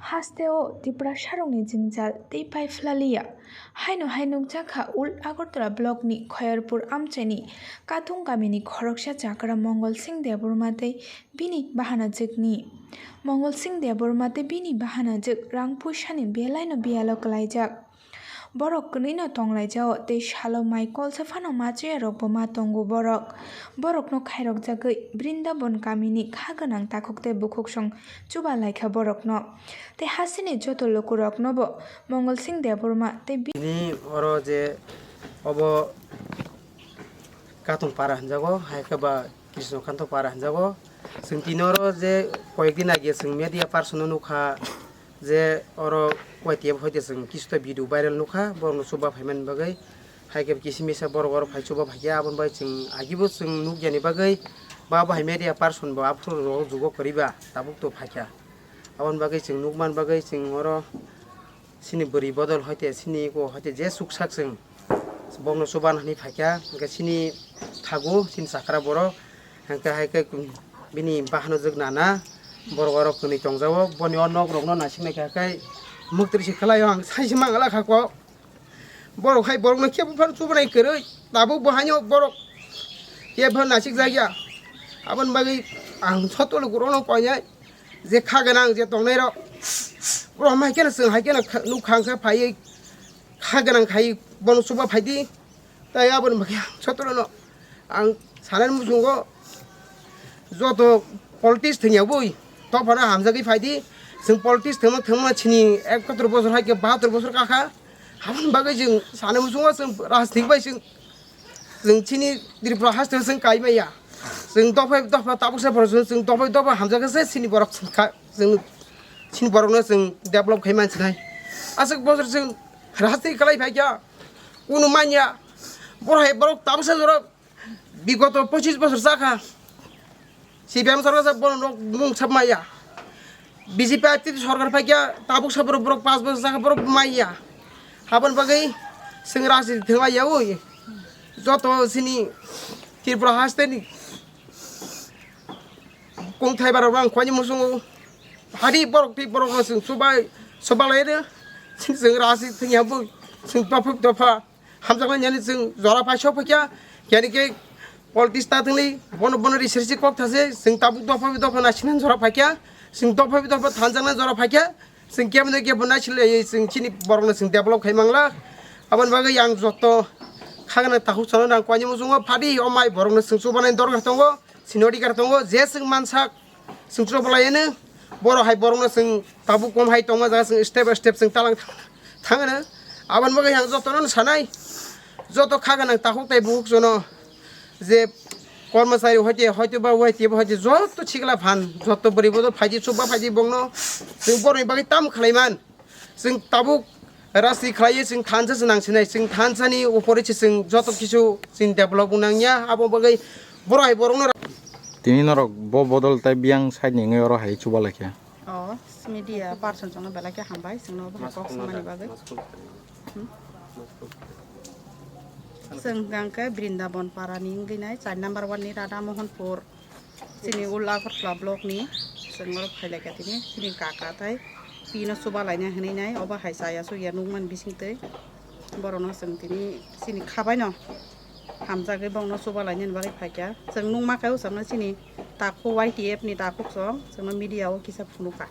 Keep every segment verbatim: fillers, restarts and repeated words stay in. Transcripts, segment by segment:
Hasteo Tiprasarokni jwngjal tei paiphlaliya. Haino hai nukjakha Old Agartala blockni Khoyarpur amchaini Katung kamini khoroksa chakra Mongol Singh Debbarma tei bini bahanajwkni. Mongol Singh Debbarma tei bini bahanajwk rang puisani belaino biyalo kwlaijak. Borok kwnwino tonglaijao tei salo mai kolsa phano machoyarokbo ma tongo borok. Borokno khairokjagwi Brindabon kamini kha gwnang takhuk tei bukhuksong chuba laikha borokno. Tei hasteni joto lukuroknobo Mongol Singh Debbarma tei bi- Tini oro je obo Katung para hinjago, hai khe ba Krishnakanta para hinjago. Chwng tini oro je koyekdin age chwng media person no nukha je oro Y T F hoite chwng kisu ta video viral nukha, borokno chuba phaimani bagwi. Hai khe kisi misa borok oro phai chuba phaikha, aboni bagwi chwng agibo chwng nukyani bagwi ba bo hai media person bo aphuru rok jugo kwrwiba tabuk to phaikha. Aboni bagwi chwng nukmani bagwi chwng oro chini bwrwi bodol hoite chini eko hoite je chuksak chwng bokno chuban hwnwi phaikha, hwnkhe chini thago chini chakra borok, hwnkhe hai khe bini bahanajwk nana borok oro kwnwi tongjago. Boni o nok rokno naisik naikha khe mwktwrwi se kwlaio, ang saisi mangala kha kok. Borok hai borokno kebo phano chubanai kwrwi, tabuk bo haino borok kebo phano naisik jakya. Aboni bagwi ang sotolo gurokno koinai. Je kha gwnang je tongnairok, borok hai kheno chwng hai kheno kha-, nuk khang khe phaiwi kha gwnang khai bono chuba phaidi. Tai aboni bagwi ang jotono ang sanani muchungo joto politics thwngya bui dophano hamjagwi phaidi. Chwng politics thwngma thwngma chini ekattor bosor hai khe bahattor bosor kakha. Aboni bagwi chwng sanani muchungo chwng rajnik bai chwng Chwng chini Tripura haste chwng kai maya. Chwng dophai dopha tabuksa borok chwng, chwng dophai dopha hamjakhe se chini borok chwng kha, chwng chini borokno chwng develop khai mansinai. Aswk bosor chwng rajniti khlai phaikha, kunu manya. Borok hai borok tabuksa jorok bigoto pochis bosor chakha. C P M sorkar sa borok mung sap maya. B J P I P T sorkar phaikha tabuk sa borok, borok pas bosor chakha borok maya. Haboni bagwi chwng rajniti thwngmaya ui. Joto chini Tripura haste ni kungthai barok ang khuani muchungo. Hadi borok tei borok no chwng chubai, chubalai rw. Chwng rajniti thwngya bui. Chwng dopha dopha. Hamjaknai yani chwng jora paisok phaikha, yani khe politics ta thwngli, bono, bono research kok thase, chwng tabuk dopha bai dopha naisingna jora phaikha, chwng dopha bai dopha thanjakna jora phaikha, chwng kebo no kebo naisilai chwng chini borokno chwng develop khai mangla. Aboni bagwi ang joto khagana takhuk chano nang koini muchungo phadi o mai borokno chwng chubanai dorkar tongo, sini odhikar tongo, je chwng mansak, Chwng chwrwk bwlai eno borok hai borokno chwng tabuk kom hai tongma jaga chwng step by step chwng talang thang-, thangano. Aboni bagwi ang jotono sanai, joto kha gwnang takhuk tai bukhuk jono je kormosari hoite, hoite ba Y T F hoite joto sikla phan, joto bwrwi bodol phaidi chukba phaidi bongno chwng borokni bagwi tamo khlaiman. Chwng tabuk rasi khlaiwi chwng thansa se nang sinai, chwng thansani upore se chwng joto kisu chwng develop wng nangya, abo bagwi borok hai borokno ra- Tini norok bo bodol tai biyang side ni wngwi oro hai chuba laikha. O media person chwngno belai khe hambai, chwngno bo hai kok samani bagwi. Hmm? Chwng hwnkhe Brindabon para ni wngwi nai, char number ward ni Radha Mohanpur. Chini Old Agartala block ni chwng oro phailaikha tini, chini kaka tai pino chuba laina hinwi nai, obo hai chaya chukya nukmani bisingtwi. Borokno chwng tini chini khabaino hamjagwi bongno chuba lainani bagwi phaikha. Chwng nukma khe o chwngno chini takhuk Y T F ni takhuk chwng, chwngno media o kisa phunukha.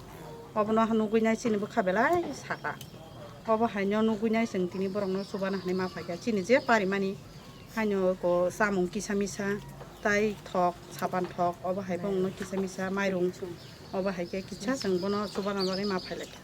Obono nugwi nai chini bwkha belai sakha. Obo haino nugwi nai chwng tini borokno chubana hinwi ma phaikha. Chini je parimani haino ko chamung kisa misa, tai thok, sapan thok, obo hai bongno kisa misa mairung, obo hai khe kisa chwng bono chubana bagwi ma phailaikha.